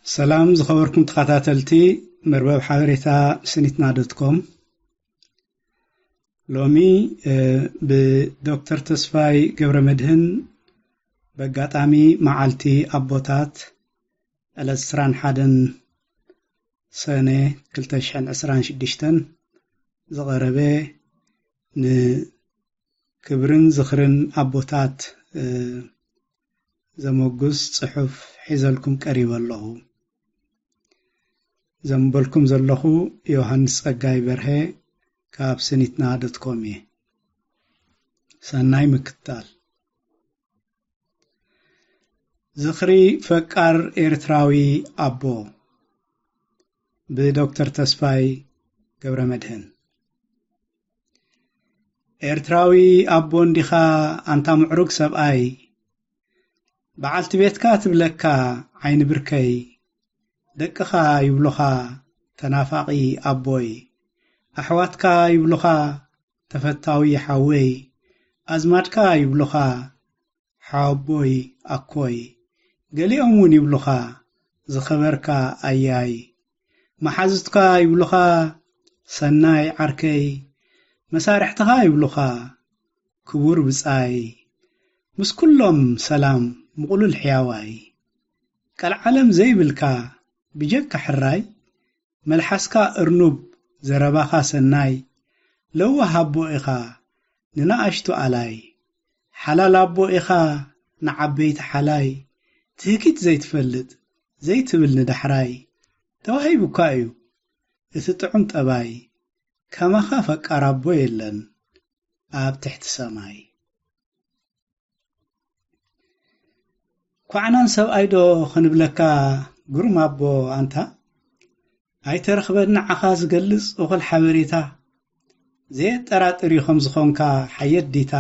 ሰላም ዝኸበርኩም ተኸታተልቲ መርበብ ሓበሬታ ስኒትና ዶት ኮም። ሎሚ ብዶክተር ተስፋይ ገብረ መድህን በጋጣሚ መዓልቲ ኣቦታት ዕለት ዕስራን ሓደን ሰነ ክልተ ሽሕን ዕስራን ሽዱሽተን ዝቐረበ ንክብርን ዝኽርን ኣቦታት ዘመጉስ ጽሑፍ ሒዘልኩም ቀሪበ ኣለኹ። ዘንበልኩም ዘለኹ ዮሃንስ ጸጋይ በርሀ ካብ ስኒትና ዶት ኮም እየ። ሰናይ ምክትታል። ዝኽሪ ፈቃር ኤርትራዊ ኣቦ ብዶክተር ተስፋይ ገብረ መድህን። ኤርትራዊ ኣቦ እንዲኻ ኣንታ ምዕሩግ ሰብኣይ፣ በዓልቲ ቤትካ ትብለካ ዓይኒ ብርከይ፣ ደቅኻ ይብሉኻ ተናፋቒ ኣቦይ፣ ኣሕዋትካ ይብሉኻ ተፈታዊ ሓወይ፣ ኣዝማድካ ይብሉኻ ሓወቦይ ኣኮይ፣ ገሊኦም እውን ይብሉኻ ዝኸበርካ ኣያይ፣ መሓዙትካ ይብሉኻ ሰናይ ዓርከይ፣ መሳርሕትኻ ይብሉኻ ክቡር ብጻይ፣ ምስ ኩሎም ሰላም ምቕሉል ሕያዋይ፣ ቀልዓለም ዘይብልካ ብጀካ ሕራይ፣ መልሓስካ እርኑብ ዘረባኻ ሰናይ፣ ለዋህ ኣቦ ኢኻ ንነኣሽቱ ኣላይ፣ ሓላል ኣቦ ኢኻ ንዓበይቲ ሓላይ፣ ትህኪት ዘይትፈልጥ ዘይትብል ንዳሕራይ፣ ተዋሂቡካ እዩ እቲ ጥዑም ጠባይ፣ ከማኻ ፈቃር ኣቦ የለን ኣብ ትሕቲ ሰማይ። ኳዕናን ሰብኣይ ዶ ክንብለካ ግሩም ኣቦ ኣንታ፣ ኣይተረኽበን ንዓኻ ዝገልጽ እኹል ሓበሬታ፣ ዘየጠራጥር እዩ ከም ዝኾንካ ሓየት ዲታ፣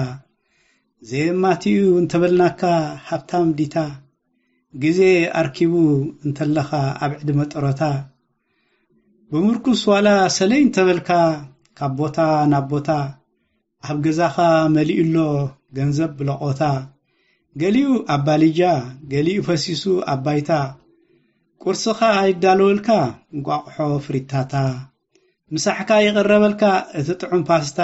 ዘየማትኡ እንተበልናካ ሃብታም ዲታ፣ ግዜ ኣርኪቡ እንተለኻ ኣብ ዕድመ ጥሮታ፣ ብምርኩስ ዋላ ሰለይ እንተበልካ ካብ ቦታ ናብ ቦታ፣ ኣብ ገዛኻ መሊኡ ኣሎ ገንዘብ ብለቖታ፣ ገሊኡ ኣብ ባልጃ፣ ገሊኡ ፈሲሱ ኣብ ባይታ፣ ቁርስኻ ይዳለወልካ እንቋቑሖ ፍሪታታ፣ ምሳሕካ ይቕረበልካ እቲ ጥዑም ፓስታ፣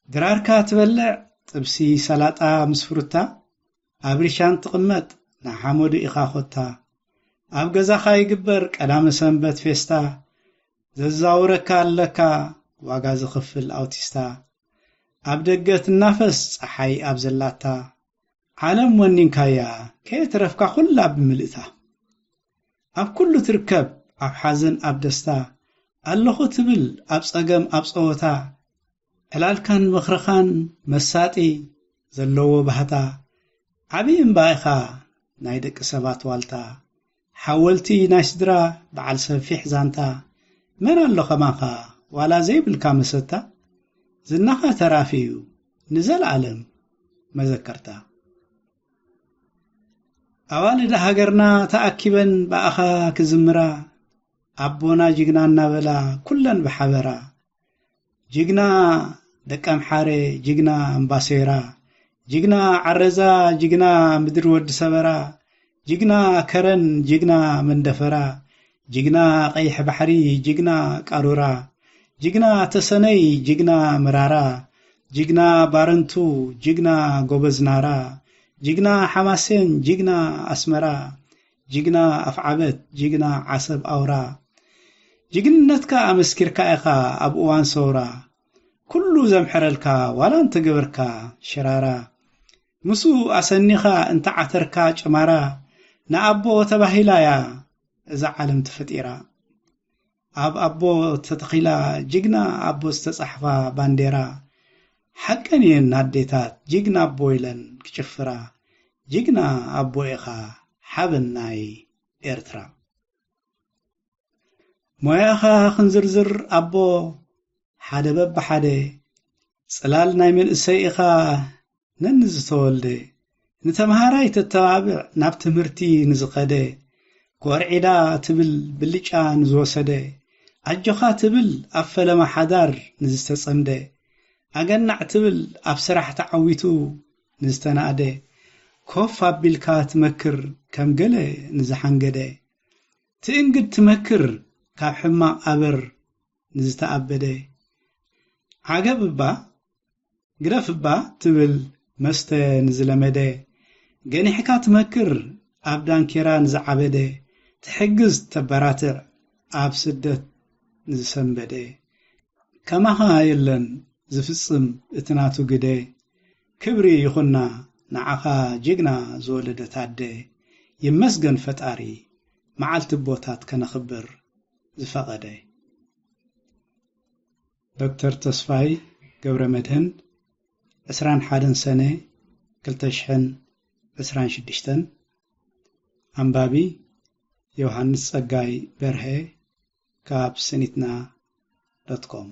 ድራርካ ትበልዕ ጥብሲ ሰላጣ ምስ ፍሩታ፣ ኣብ ሪሻን ትቕመጥ ንሓመዱ ኢኻ ኮታ፣ ኣብ ገዛኻ ይግበር ቀዳመ ሰንበት ፌስታ፣ ዘዛውረካ ኣለካ ዋጋ ዝኽፍል ኣውቲስታ፣ ኣብ ደገ ትናፈስ ጸሓይ ኣብ ዘላታ፣ ዓለም ወኒንካያ ከየትረፍካ ኩላ ብምልእታ፣ ኣብ ኩሉ ትርከብ ኣብ ሓዘን ኣብ ደስታ፣ ኣለኹ ትብል ኣብ ጸገም ኣብ ጸወታ፣ ዕላልካን ምኽርኻን መሳጢ ዘለዎ ባህታ፣ ዓብዪ እምባ ኢኻ ናይ ደቂ ሰባት ዋልታ፣ ሓወልቲ ናይ ስድራ በዓል ሰፊሕ ዛንታ፣ መን ኣሎ ከማኻ ዋላ ዘይብልካ መሰታ፣ ዝናኻ ተራፊ እዩ ንዘለኣለም መዘከርታ። ኣዋልድ ሃገርና ተኣኪበን ብኣኻ ክዝምራ፣ ኣቦና ጅግና እናበላ ኩለን ብሓበራ፣ ጅግና ደቀምሓረ፣ ጅግና እምባሴራ፣ ጅግና ዓረዛ፣ ጅግና ምድሪ ወዲ ሰበራ፣ ጅግና ከረን፣ ጅግና መንደፈራ፣ ጅግና ቀይሕ ባሕሪ፣ ጅግና ቃሩራ፣ ጅግና ተሰነይ፣ ጅግና ምራራ፣ ጅግና ባረንቱ፣ ጅግና ጎበዝ ናራ፣ ጅግና ሓማሴን፣ ጅግና ኣስመራ፣ ጅግና ኣፍዓበት፣ ጅግና ዓሰብ ኣውራ፣ ጅግንነትካ ኣመስኪርካ ኢኻ ኣብ እዋን ሰውራ፣ ኩሉ ዘምሕረልካ ዋላ እንተገበርካ ሽራራ፣ ምስኡ ኣሰኒኻ እንተዓተርካ ጭማራ፣ ንኣቦ ተባሂላ እያ እዛ ዓለም ተፈጢራ። ኣብ ኣቦ ተተኺላ ጅግና ኣቦ ዝተጻሕፋ ባንዴራ፣ ሓቀን እየን ኣዴታት ጅግና ኣቦ ኢለን ክጭፍራ፣ ጅግና ኣቦ ኢኻ ሓበን ናይ ኤርትራ። ሞያኻ ክንዝርዝር ኣቦ ሓደ በብሓደ፣ ጽላል ናይ መንእሰይ ኢኻ ነንዝተወልደ፣ ንተምሃራይ ተተባብዕ ናብ ትምህርቲ ንዝኸደ፣ ኮርዒዳ ትብል ብልጫ ንዝወሰደ፣ ኣጆኻ ትብል ኣብ ፈለማ ሓዳር ንዝተጸምደ፣ ኣገናዕ ትብል ኣብ ስራሕ ተዓዊቱ ንዝተናእደ፣ ኮፍ ኣቢልካ ትመክር ከም ገለ ንዝሓንገደ፣ ትእንግድ ትመክር ካብ ሕማቕ ኣበር ንዝተኣበደ። ዓገብ እባ ግደፍ እባ ትብል መስተ ንዝለመደ። ገኒሕካ ትመክር ኣብ ዳንኬራ ንዝዓበደ። ትሕግዝ ተበራትዕ ኣብ ስደት ንዝሰንበደ። ከማኻ የለን ዝፍጽም እቲ ናቱ ግደ። ክብሪ ይኹና ንዓኻ ጅግና ዝወለደት ኣደ። ይመስገን ፈጣሪ መዓልቲ ኣቦታት ከነኽብር ዝፈቐደ። ዶክተር ተስፋይ ገብረመድህን፣ ዕስራን ሓደን ሰነ ክልተ ሽሕን ዕስራን ሽዱሽተን። ኣንባቢ ዮሃንስ ጸጋይ በርሀ ካብ ስኒትና ዶት ኮም።